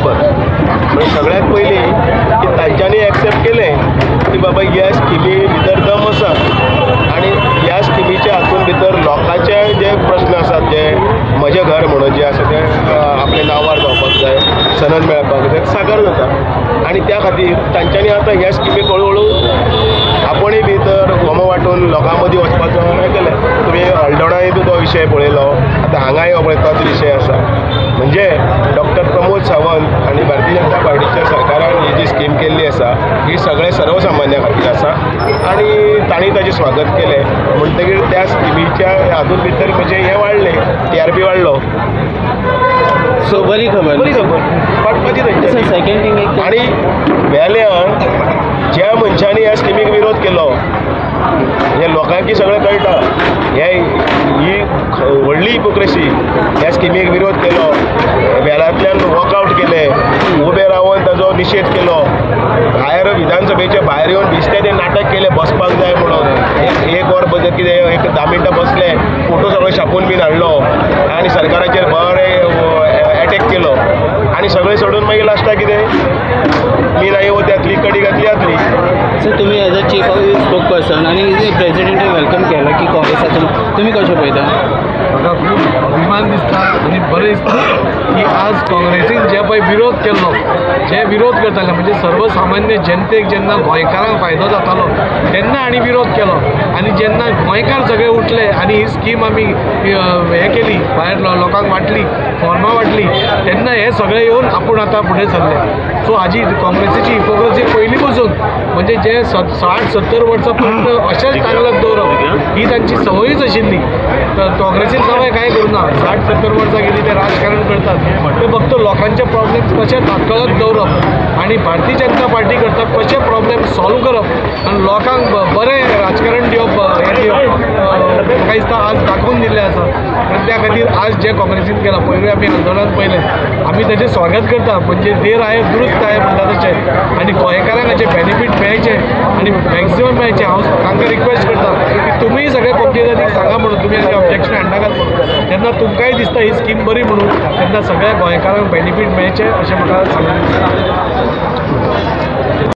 खबर. म्हणजे सगळ्यात पयलीं की तांच्यांनी एक्सेप्ट केलें की बाबा ह्या स्किमी भितर दम आसा आनी ह्या स्किमीच्या हातून भितर लोकांचे जे प्रस्न आसात जे म्हजें घर म्हणून जें आसा तें आपल्या नांवार जावपाक जाय, सनद मेळपाक जाय, साकार जाता. आनी त्या खातीर तांच्यांनी आतां ह्या स्किमीक हळू हळू आपणूय भितर गोमो वांटून लोकां मदीं वचपाचो हें केलें. तुमी हळदोणाय बी तो विशय पळयलो, आतां हांगाय हो पळय तोच विशय आसा. म्हणजे डॉक्टर प्रमोद सावंत आनी भारतीय जनता पार्टीच्या सरकारान ही जी स्कीम केल्ली आसा ही सगळे सर्वसामान्या खातीर आसा आनी तांणी ताचें स्वागत केलें. म्हणटकीर त्या स्किमीच्या हातूंत भितर म्हणजे हें वाडलें, TRP वाडलो. सो बरी खबर, बरी खबर वाटपाची तेंच्यांनी. सेकंड थिंग, आनी वेल्यान ज्या मनशांनी ह्या स्किमीक विरोध केलो हे लोकांकी सगळें कळटा, हे ही व्हडली हिपोक्रेसी. ह्या स्किमीक विरोध केलो, वेलांतल्यान वॉकआवट केले, उबे रावन ताजो निशेध केलो, भायर विधानसभेचे भायर येवन दिसते ते नाटक केलें बसपाक जाय म्हणून. एक वर कितें एक 10 मिनटां बसले, फोटो सगळो छापून बीन हाडलो आनी सरकाराचेर बरें एटॅक केलो आनी सगळें सोडून मागीर लास्टाक कितें मी नाही हो त्यातली कडी घातली जातली. सर तुमी as a chief spokesperson आनी प्रेजिडेंटाक welcome केला की काँग्रेसाचो, तुमी कशें पळयता? म्हाका खूब अभिमान दिसता आनी बरें दिसता की आज काँग्रेसीन जे पळय विरोध केल्लो, जे विरोध करताले म्हणजे सर्वसामान्य जनतेक जेन्ना गोंयकारांक फायदो जातालो तेन्ना हांणी विरोध केलो आनी जेन्ना गोंयकार सगळे उठले आनी ही स्कीम आमी हें केली, भायर लोकांक वांटली, फॉर्मां वांटली, तेन्ना हे सगळे येवन आपूण आतां फुडें सरले. सो हाजी काँग्रेसीची हिपोक्रेसी पयलीं पसून म्हणजे जे 60-70 वर्सां फक्त अशेंच तांगलत दवरप ही तांची संवयूच आशिल्ली. तर काँग्रेसीन सवय कांय करूं ना, 60-70 वर्सां गेली ते राजकारण करतात, ते फक्त लोकांचे प्रॉब्लेम्स कशे तात्काळत दवरप आनी भारतीय जनता पार्टी करता कशे प्रॉब्लेम सॉल्व करप आनी लोकांक बरें राजकारण दिवप, हें दिवप म्हाका दिसता आज दाखोवन दिल्लें आसा. आनी त्या खातीर आज जें काँग्रेसीन केलां, पयरूय आमी आंदोलन पळयलें, आमी ताचें स्वागत करता. म्हणजे देर आहे दुरुस्त आहे म्हणटा तशें आनी गोंयकारांक हाचें बेनिफीट मेळचें आनी मॅक्सिमम मेळचें. हांव तांकां रिक्वेस्ट करता की तुमीय सगळे कोंकणीक सांगा म्हणून, तुमी आनी ऑब्जेक्शन हाडनाकात म्हणून. जेन्ना तुमकांय दिसता ही स्कीम बरी म्हणून तेन्ना सगळ्या गोंयकारांक बेनिफीट मेळचें अशें म्हाका सांगूंक दिसता.